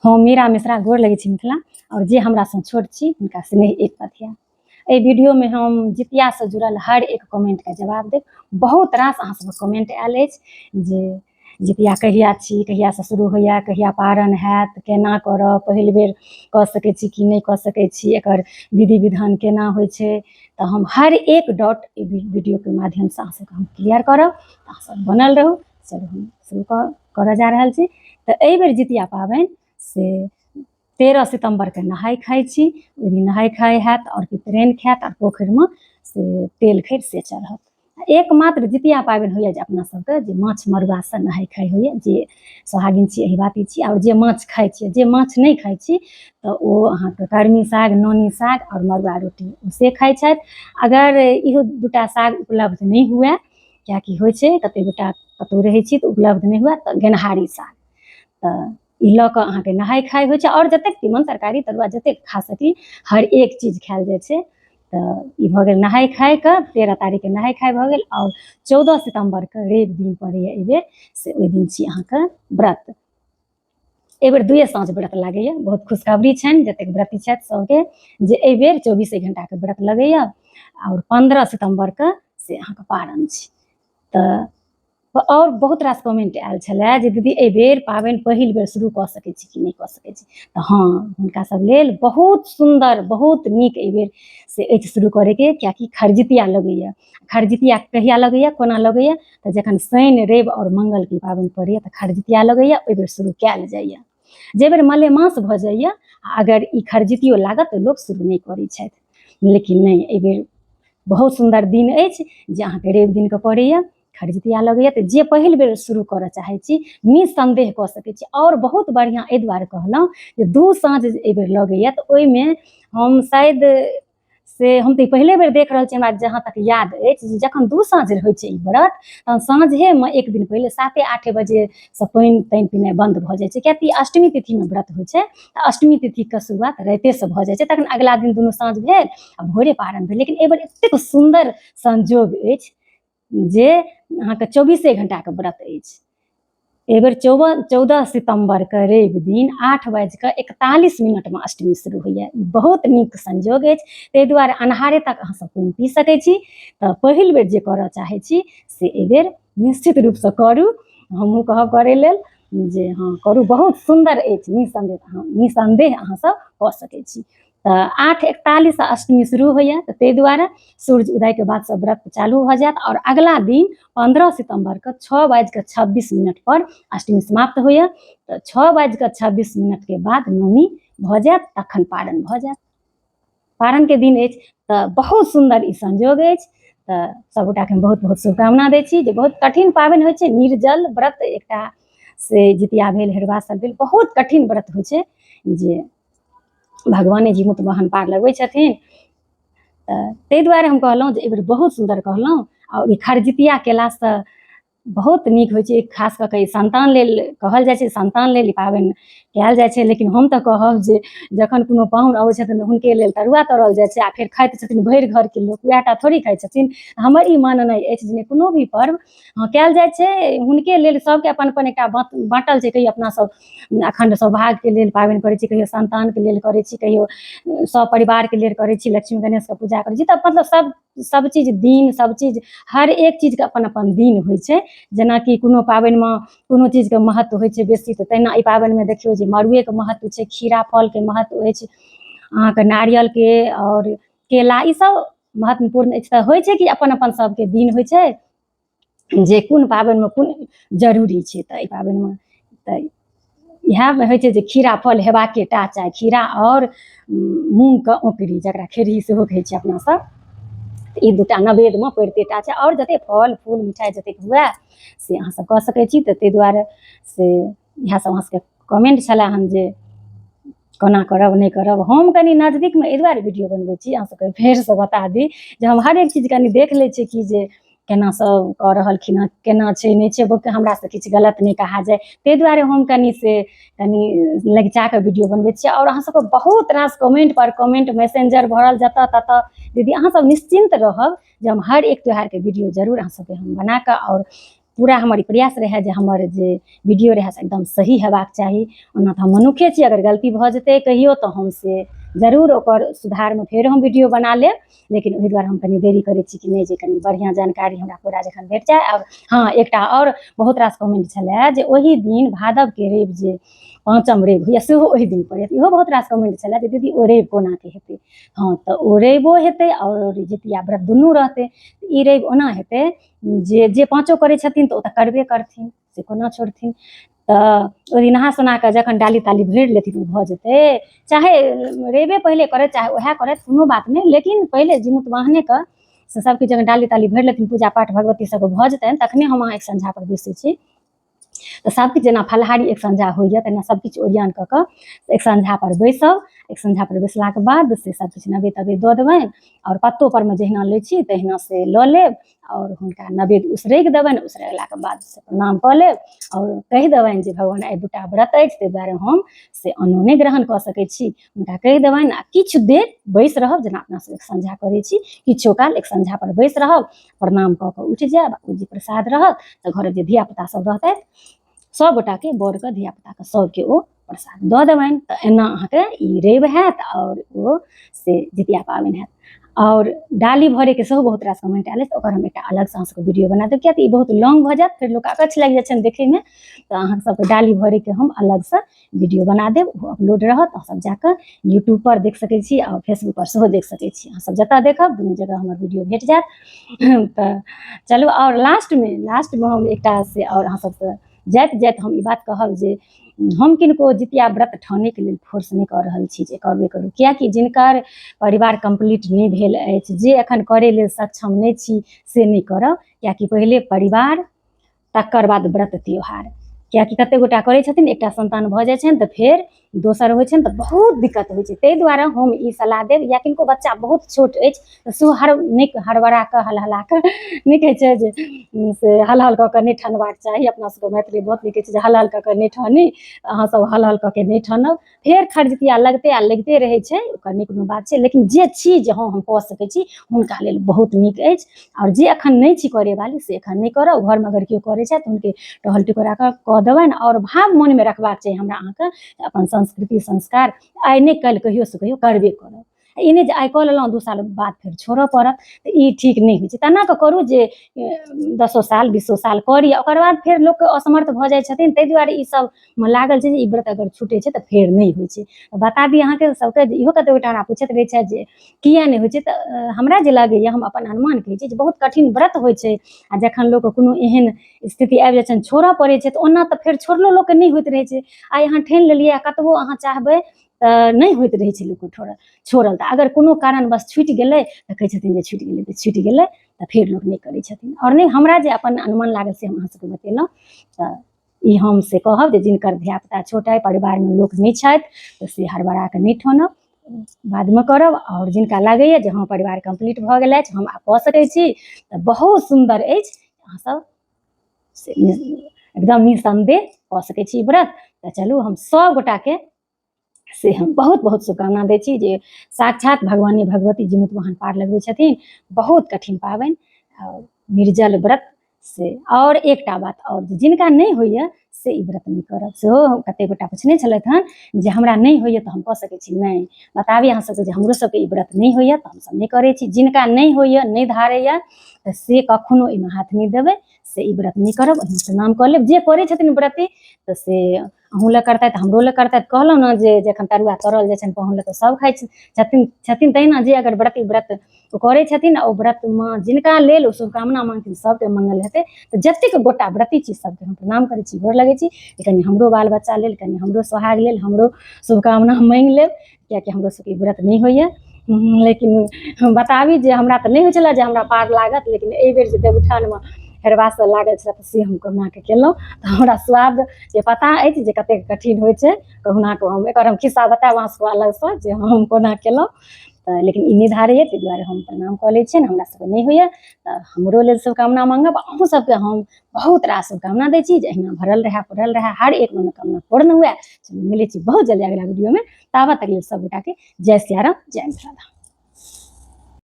हम मीरा मिश्रा गोर लगै छी मिथिला आओर जे हमरासँ छोट छी हुनका स्नेह एक पथिया। एहि वीडियोमे हम जितियासँ जुड़ल हर एक कमेंटके जवाब देब। बहुत रास अहाँ सबके कमेंट आयल अछि जे जितिया कहिया छी, कहियासँ शुरू होइए, कहिया पारण हैत, केना करब, पहिल बेर कऽ सकै छी कि नहि कऽ सकै छी, एकर विधि विधान केना होइ छै। तऽ हम हर एक डाउट एहि वीडियोके माध्यमसँ अहाँ सबके हम क्लियर करब। अहाँ सब बनल रहू। चलू हम शुरू करऽ जा रहल छी। तऽ एहिबेर जितिया पाबनि से 13 सितम्बरके नहाय खाय छी। ओहि दिन नहाय खाय हैत आओर पितराइन खायत आओर पोखरिमे से तेल खैर से चढ़त। एकमात्र जितिया पाबनि होइए जे अपना सबके जे माछ मरुआसँ नहाय खाय होइए। जे सोहागिन छी, अहिबाती छी आओर जे माछ खाइ छी, जे माछ नहि खाइ छी तऽ ओ अहाँके कर्मी साग, नोनी साग आओर मरुआ रोटी से खाइ छथि। अगर इहो दूटा साग उपलब्ध नहि हुए, किएकि होइ छै कतेक गोटा कतहु रहै छी तऽ उपलब्ध नहि हुए, तऽ गेनहारी साग तऽ ई लऽ कऽ अहाँके नहाय खाय होइ छै। आओर जतेक तीमन तरकारी तरुआ जतेक खा सकी हर एक चीज खायल जाइ छै। तऽ ई भऽ गेल नहाय खायके, 13 तारीखके नहाय खाय भऽ गेल। आओर 14 सितम्बरके रवि दिन पड़ैए एहिबेर, से ओहि दिन छी अहाँके व्रत। एहिबेर दुए साँझ व्रत लागैए। बहुत खुशखबरी छनि जतेक व्रती छथि सबके जे एहिबेर 24 घंटाके व्रत लगैए आओर 15 सितम्बरके से अहाँके पारण छी। तऽ आओर बहुत रास कमेंट आयल छलै जे दीदी एहिबेर पाबनि पहिल बेर शुरू कऽ सकै छी कि नहि कऽ सकै छी। तऽ हँ, हुनका सब लेल बहुत सुन्दर बहुत नीक एहिबेर से अछि शुरू करैके, किएकि खरजितिया लगैए। खरजितिया कहिया लगैए, कोना लगैए? तऽ जखन शनि रवि आओर मंगलके पाबनि पड़ैए तऽ खरजितिया लगैए, ओहि बेर शुरू कयल जाइए। जाहि बेर मलेमास भऽ जाइए अगर ई खरजितियो लागत तऽ लोक शुरू नहि करै छथि। लेकिन नहि, एहिबेर बहुत सुन्दर दिन अछि जे अहाँके रवि दिनके पड़ैए, खरजितिया लगैए। तऽ जे पहिल बेर शुरू करऽ चाहै छी निस्सन्देह कऽ सकै छी। आओर बहुत बढ़िआँ एहि दुआरे कहलहुँ जे दू साँझ एहिबेर लगैए तऽ ओहिमे हम शायद से हम तऽ पहिले बेर देख रहल छी, हमरा जहाँ तक याद अछि जे जखन दू साँझ होइ छै ई व्रत तहन साँझेमे एक दिन पहिले 7-8 बजेसँ पानि तानि पिनाइ बन्द भऽ जाइ छै। किएकि अष्टमी तिथिमे व्रत होइ छै तऽ अष्टमी तिथिके शुरुआत रातिएसँ भऽ जाइ छै। तखन अगिला दिन दुनू साँझ भेल आ भोरे पारण भेल। लेकिन एहिबेर एतेक सुन्दर संजोग अछि जे अहाँके 24 घंटाके व्रत अछि। एहिबेर 14 सितम्बरके रवि दिन 8:41 अष्टमी शुरू होइए। ई बहुत नीक संजोग अछि, ताहि दुआरे अन्हारे तक अहाँ सब पानि पी सकै छी। तऽ पहिल बेर जे करऽ चाहै छी से एहिबेर निश्चित रूपसँ करू। हमहूँ कहब करै लेल जे हँ करू, बहुत सुन्दर अछि। निसन्देह अहाँ सब कऽ सकै छी। तऽ 8:41 अष्टमी शुरू होइए तऽ ताहि दुआरे सूर्य उदयके बादसँ व्रत चालू भऽ जायत। आओर अगिला दिन 15 सितम्बरके 6:26 पर अष्टमी समाप्त होइए। तऽ 6:26 बाद नवमी भऽ जायत, तखन पारण भऽ जायत। पारणके दिन अछि तऽ बहुत सुन्दर ई संजोग अछि। तऽ सबगोटाके हम बहुत बहुत शुभकामना दै छी जे बहुत कठिन पाबनि होइ छै निर्जल व्रत एकटा से जितिया भेल, हेरुआ सब भेल, बहुत कठिन व्रत होइ छै जे भगवाने जीमूत वाहन पार लगबै छथिन। तऽ ताहि दुआरे हम कहलहुँ जे एहिबेर बहुत सुन्दर कहलहुँ। आओर ई खरजितिया केलासँ बहुत नीक होइ छै, खास कऽ कऽ ई सन्तान लेल कहल जाइ छै, सन्तान लेल ई पाबनि कयल जाइ छै। लेकिन हम तऽ कहब जे जखन कोनो पाहुन अबै छथिन तऽ हुनके लेल तरुआ तरल जाइ छै आ फेर खाइत छथिन भरि घरके लोक, उएह टा थोड़े खाइ छथिन। हमर ई माननाइ अछि जे नहि कोनो भी पर्व कयल जाइ छै हुनके लेल, सबके अपन अपन एकटा बाँटल छै। कहियो अपना सब अखण्ड सौभाग्यके लेल पाबनि करै छी, कहियो सन्तानके लेल करै छी, कहियो सब परिवारके लेल करै छी, लक्ष्मी गणेशके पूजा करै छी। तऽ मतलब सब सब चीज दिन सब चीज हर एक चीजके अपन अपन दिन होइ छै। जेनाकि कोनो पाबनिमे कोनो चीजके महत्व होइ छै बेसी, तऽ तहिना एहि पाबनिमे देखियौ जे मड़ुएके महत्व छै, खीरा फलके महत्व अछि, अहाँके नारियलके आओर केला, ई सब महत्वपूर्ण अछि। तऽ होइ छै कि अपन अपन सबके दिन होइ छै जे कोन पाबनिमे कोन जरूरी छै। तऽ एहि पाबनिमे तऽ इएहमे होइ छै जे खीरा फल हेबाके टा चाही, खीरा आओर मूँगके औंकरी जकरा खेरही सेहो कहै छियै अपना सब, ई दूटा नैवेद्यमे पड़िते टा छै। आओर जतेक फल फूल मिठाइ जतेक हुए से अहाँ सब कऽ सकै छी। तऽ ताहि दुआरे से इएह सब अहाँ सबके कमेंट छलए हन जे कोना करब नहि करब। हम कनि नजदीकमे एहि दुआरे वीडियो बनबै छी, अहाँ सबके फेरसँ बता दी जे हम हरेक चीज कनि देख लै छियै कि जे केना सब कऽ रहलखिन हँ, केना छै नहि छै, हमरासँ किछु गलत नहि कहा जाय, ताहि दुआरे हम कनि से कनि लगिचा कऽ वीडियो बनबै छियै। आओर अहाँ सबके बहुत रास कमेंट पर कमेंट मैसेंजर भरल जतऽ ततऽ। दीदी अहाँ सब निश्चिन्त रहब जे हम हर एक त्यौहारके वीडियो जरूर अहाँ सबके हम बनाकऽ आओर पूरा हमर ई प्रयास रहए जे हमर जे वीडियो रहए से एकदम सही हेबाक चाही। ओना तऽ हम मनुखे छी, अगर गलती भऽ जेतै कहियो तऽ हम से जरूर ओकर सुधारमे फेर हम वीडियो बना लेब, लेकिन ओहि दुआरे हम कनि देरी करै छी कि नहि जे कनि बढ़िआँ जानकारी हमरा पूरा जखन भेट जाय। आओर हँ, एकटा आओर बहुत रास कमेंट छलए जे ओहि दिन भादवके रवि जे पाँचम रवि होइए सेहो ओहि दिन पड़ैए, इहो बहुत रास कमेंट छलए जे दीदी ओ रवि कोनाके हेतै। हँ, तऽ ओ रविओ हेतै आओर जितिया व्रत दुनू रहतै। ई रवि ओना हेतै जे जे पाँचो करै छथिन तऽ ओ तऽ करबे करथिन, से कोना छोड़थिन। तऽ ओहि दिन नहा सोना कऽ जखन डाली ताली भरि लेथिन ओ भऽ जेतै, चाहे रविए पहिले करथि चाहे उएह करथि, कोनो बात नहि, लेकिन पहिले जिमूतवाहनेके से सबकिछु जखन डाली ताली भरि लेथिन, पूजा पाठ भगवती सबके भऽ जेतनि, तखने हम अहाँ एक संझा पर बैसै छी। तऽ सबकिछु जेना फलाहारी एक संझा होइए तेना सबकिछु ओरियान कऽ कऽ एक संझा पर बैसब। एक संझा पर बैसलाके बाद से सबकिछु नवेद तवेद दऽ देबनि आओर पत्तो परमे जहिना लै छी तहिना से लऽ लेब आओर हुनका नवेद उसरगि देबनि। उसरगलाके बाद से प्रणाम कऽ लेब आओर कहि देबनि जे भगवान आइ दूटा व्रत अछि, ताहि दुआरे हम से अन्न नहि ग्रहण कऽ सकै छी, हुनका कहि देबनि। आ किछु देर बैस रहब, जेना अपना सब एक संझा करै छी, किछो काल एक संझा पर बैस रहब, प्रणाम कऽ कऽ उठि जायब। ओ जे प्रसाद रहत तऽ घरक जे धियापुता सब रहतथि सब गोटाके, बड़के धियापुताके सबके ओ प्रसाद दऽ देबनि। तऽ एना अहाँके ई रवि हैत आओर ओ से जितिया पाबनि हैत। आओर डाली भरैके सेहो बहुत रास कमेंट आयल अछि, ओकर हम एकटा अलगसँ अहाँ सबके वीडियो बना देब, किएक तऽ ई बहुत लॉन्ग भऽ जायत, फेर लोक अकच्छ लागि जाइ छनि देखैमे। तऽ अहाँ सबके डाली भरैके हम अलगसँ वीडियो बना देब, ओ अपलोड रहत, अहाँ सब जाकऽ यूट्यूब पर देख सकै छी आओर फेसबुक पर सेहो देख सकै छी। अहाँ सब जतऽ देखब दुनू जगह हमर वीडियो भेट जायत। तऽ चलू, आओर लास्टमे हम एकटा से आओर अहाँ सबसँ जाइत जाइत हम ई बात कहब जे हम किनको जितिया व्रत ठानैके लेल फोर्स नहि कऽ रहल छी जे करबे करू, किएकि जिनकर परिवार कम्प्लीट नहि भेल अछि, जे एखन करै लेल सक्षम नहि छी से नहि करब, किएकि पहिले परिवार तकर बाद व्रत त्योहार। किएकि कतेक गोटा करै छथिन, एकटा सन्तान भऽ जाइ छनि तऽ फेर दोसर होइ छनि तऽ बहुत दिक्कत होइ छै। ताहि दुआरे हम ई सलाह देब, या किनको बच्चा बहुत छोट अछि तऽ सेहो हर नहि हड़बड़ा कऽ हल हला कऽ नहि कहै छै जे से हल हल कऽ कऽ नहि ठनबाक चाही। अपना सबके मैथिली बहुत नीक कहै छै जे हल हल कऽ कऽ नहि ठानी, अहाँ सब हल हल कऽ के नहि ठानब। फेर खरजितिया लगते आ लगिते रहै छै, ओकर नहि कोनो बात छै, लेकिन जे छी जे हँ हम कऽ सकै छी हुनका लेल बहुत नीक अछि। आओर जे एखन नहि छी करैवाली से एखन नहि करब, घरमे अगर केओ करै छथि हुनके टहल टिकोरा कऽ कऽ देबनि। आओर भाव मोनमे रखबाक चाही हमरा अहाँके अपन संस्कृति संस्कार, आइ नहि काल्हि कहियो से कहियो करबे करब। ई नहि जे आइ कऽ लेलहुँ 2 साल बाद फेर छोड़ऽ पड़त, तऽ ई ठीक नहि होइ छै। तेना कऽ करू जे 10 साल 20 साल करी, ओकर बाद फेर लोक असमर्थ भऽ जाइ छथिन। ताहि दुआरे ई सब मे लागल छै जे ई व्रत अगर छूटै छै तऽ फेर नहि होइ छै। बता दी अहाँके सबके जे इहो कतेक गोटा हमरा पूछैत रहै छथि जे किया नहि होइ छै, तऽ हमरा जे लागैए हम अपन अनुमान कहै छी जे बहुत कठिन व्रत होइ छै आ जखन लोकके कोनो एहन स्थिति आबि जाइ छनि छोड़ऽ पड़ै छै तऽ ओना तऽ फेर छोड़लो लोकके नहि होइत रहै छै। आइ अहाँ ठानि लेलियै आ कतबो अहाँ चाहबै तऽ नहि होइत रहै छै लोकके छोड़ल। तऽ अगर कोनो कारणवश छुटि गेलै तऽ कहै छथिन जे छुटि गेलै तऽ छुटि गेलै, तऽ फेर लोक नहि करै छथिन। आओर नहि हमरा जे अपन अनुमान लागल से हम अहाँ सबके बतेलहुँ। तऽ ई हम से कहब जे जिनकर धियापुता छोट अइ, परिवारमे लोक नहि छथि तऽ से हड़बड़ा कऽ नहि ठानब, बादमे करब। आओर जिनका लागैए जे हँ परिवार कम्प्लीट भऽ गेल अछि, हम आब कऽ सकै छी, तऽ बहुत सुन्दर अछि, अहाँ सब से एकदम निसन्देह कऽ सकै छी व्रत। तऽ चलू हम सब गोटाके से हम बहुत बहुत शुभकामना दै छी जे साक्षात भगवाने भगवती जिमूतवाहन पार लगबै छथिन। बहुत कठिन पाबनि आओर निर्जल व्रत से। आओर एकटा बात आओर, जिनका नहि होइए से ई व्रत नहि करब, सेहो कतेक गोटा पुछने छलथि हन जे हमरा नहि होइए तऽ हम कऽ सकै छी? नहि, बताबी अहाँ सबके जे हमरो सबके ई व्रत नहि होइए तऽ हमसब नहि करै छी। जिनका नहि होइए, नहि धारैए, तऽ से कखनो एहिमे हाथ नहि देबै, से ई व्रत नहि करब, ओहिमे प्रणाम कऽ लेब। जे करै छथिन व्रती तऽ से अहूँ लए करतथि, हमरो लए करतथि। कहलहुँ ने जे जखन तरुआ तरल जाइ छनि पाहुन लए तऽ सब खाइ छथिन, तहिना जे अगर व्रती व्रत ओ करै छथिन आ ओ व्रतमे जिनका लेल ओ शुभकामना माँगथिन सबके मंगल हेतै। तऽ जतेक गोटा व्रती छी सबके हम प्रणाम करै छी, गोर लगै छी जे कनि हमरो बाल बच्चा लेल, कनि हमरो सोहाग लेल हमरो शुभकामना माँगि लेब, किएकि हमरो सबके ई व्रत नहि होइए। लेकिन हम बताबी जे हमरा तऽ नहि होइ छलै जे हमरा पार लागत, लेकिन एहिबेर जे देवउठानमे हेरबासँ लागल छलै तऽ से हम कहुनाके केलहुँ। तऽ हमरा स्वाद जे पता अछि जे कतेक कठिन होइ छै, कहुनाके हम एकर हम खिस्सा बतायब अहाँ सबके अलगसँ जे हम कोना केलहुँ। तऽ लेकिन ई नहि धारैए, ताहि दुआरे हम प्रणाम कऽ लै छियनि। हमरा सबके नहि होइए तऽ हमरो लेल शुभकामना माँगब। अहूँ सबके हम बहुत रास शुभकामना दै छी जे अहिना भरल रहए पुरल रहए, हर एक मनोकामना पूर्ण हुए। चलू मिलै छी बहुत जल्दी अगिला वीडियोमे, ताबत तक लेल सब गोटाके जय सियाराम, जय मिथिला धाम।